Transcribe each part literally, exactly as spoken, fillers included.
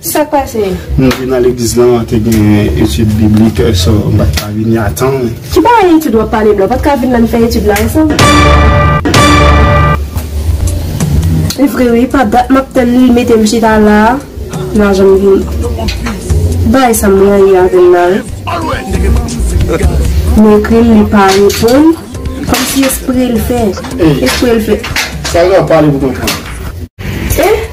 Sa k pase? M te nan legliz lan, te gen etid biblik, so m pa t ka vini a tan. Ki bagay etid w ap pale m la? W pa t ka vin la n fè etid la ansanm? E vre wi, pa dat m ap tann li mete m chita la a, m pa janm vini. Bagay sa m rayi avè l la wi. M ekri l, li pa reponn. Kòmsi espre l fè. Espre l fè. Sa yo ap pale pou konprann. Eh?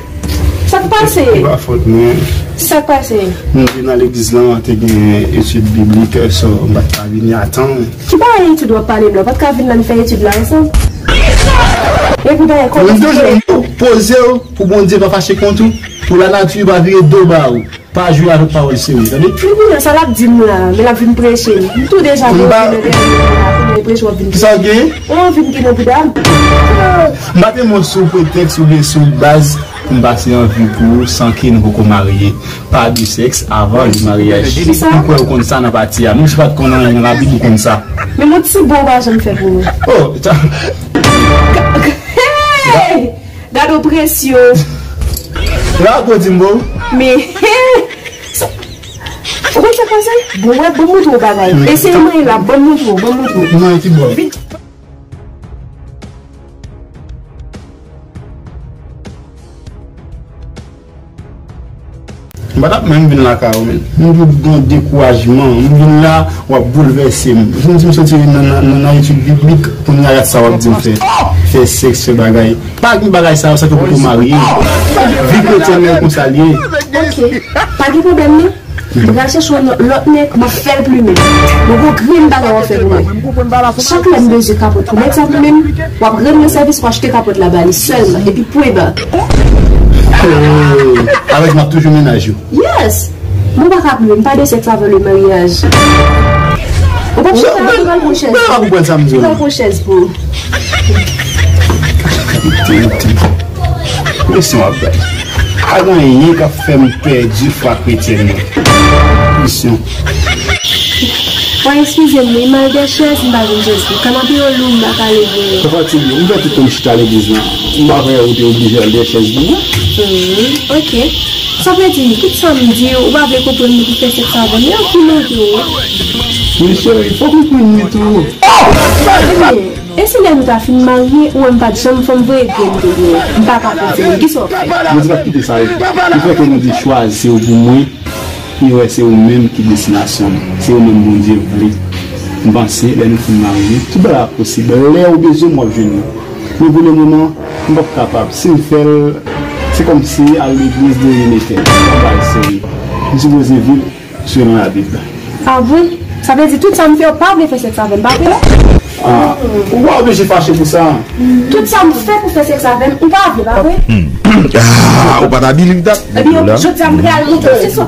Sa k pase? Se pa fòt mwen. Sa k pase? M te nan legliz lan, te gen etid biblik, so m pa t ka vini a tan. Ki bagay etid w ap pale m la? W pa t ka vin la n fè etid la ansanm? Epi dayè, kòman... Poze w pou Bondye pa fache kont ou, pou lanati pa vire do ba ou. Pa jwe avèk pawòl serye, tande? Men kounye a, sa l ap di m la, men l ap vin preche m. M tou deja gen yon vin nan dèyè m la, kounye a preche w ap vin preche. Kisa w gen? Ou anvi m gen nan bouda m? M pa te mwen sou pretèks oubyen sou baz pou m pase anvi pou ou san ke nou poko marye. Pa de sèks avan de maryaj. Kisa? M kwè ou konn sa nan pati a. Menm si w pa t konn anyen nan labib, ou konn sa. Men yon ti bon ou pa janm fè pou mwen. Oh, ta... Hey! Gade opresyon. La, gwo di m, bro. Men, sa, ou konn sa k pase? Bon, wè, ban m montre w bagay. Eseye mwen la, ban m montre w, ban m montre w. Mwen ki bò? Vin. M pa t ap menm vin lakay ou, menm. M vin gen dekourajman. M vin la, w ap boulvèse m. Ou vin di m soti nan, nan, nan, nan etid biblik, kounye a sa w ap di m fè. Fè sèks, fè bagay. Pa gen bagay sa yo, sa ke pou tou marye. Vi kretyèn nan konsa l ye. Ok. Pa gen pwoblèm, non. M pral chèche yon lòt nèg, m ap fè l plimen. Yon gwo grenn bagay w ap fè pou mwen. Chak lè m bezwen kapòt pou nèg sa plimen m, w ap rann mwen sèvis pou achte kapòt la ba li sèlman. Epi pwen ba. Avèk m ap toujou mennaj ou. Yes! Mwen pa ka pli, m pa de sèks avan le maryaj. Ou p ap chita, ou pral pran chèz. Mwen pa konprann sa m di w. Ou pral pran chèz pou ou. Presyon ap bay. Pa gen anyen k ap fè m pèdi fwa kretyèn nan. Presyon. Mwen, eskize m wi, m al dèyè chèz, m pa jwenn chèz pou kanape yo lou, m pa ka leve. Sa fatige, m fè tout tan m chita legliz lan. M pa wè ou te oblije al dèyè chèz pou mwen. Hmm, ok. Sa vle di, tout sa m di, ou pa vle konprann li pou fè sèks avè m, e anpil manke w wi. Men cheri, fòk ou konprann li tou. Ebyen, e si lè nou ta fin marye, ou wè m pa t janm fè m voye grenn pou ou, m pa ka konprann, kisa w ap fè? Bondye p ap kite sa rive. Lefètke Bondye chwazi se ou pou mwen, li wè se ou menm ki destinasyon m, se ou menm Bondye vle. M panse, lè nou fin marye, tout bagay ap posib. Lè ou bezwen m, w ap jwenn mwen. Men pou le moman, m p ap kapab. Si m fè l, se kòmsi al legliz de ri mete. Bagay serye. M sipoze viv selon Labib. Ah bon? Sa vle di tout sa m fè, ou pa vle fè sèks avè m, pa vre? Ah, ou pa oblije fache pou sa. Tout sa m fè pou fè sèks avè m, ou pa vle, pa vre? Ah, ou pa ta believe that? Ebyen, jodi a m pral montre w, se sa.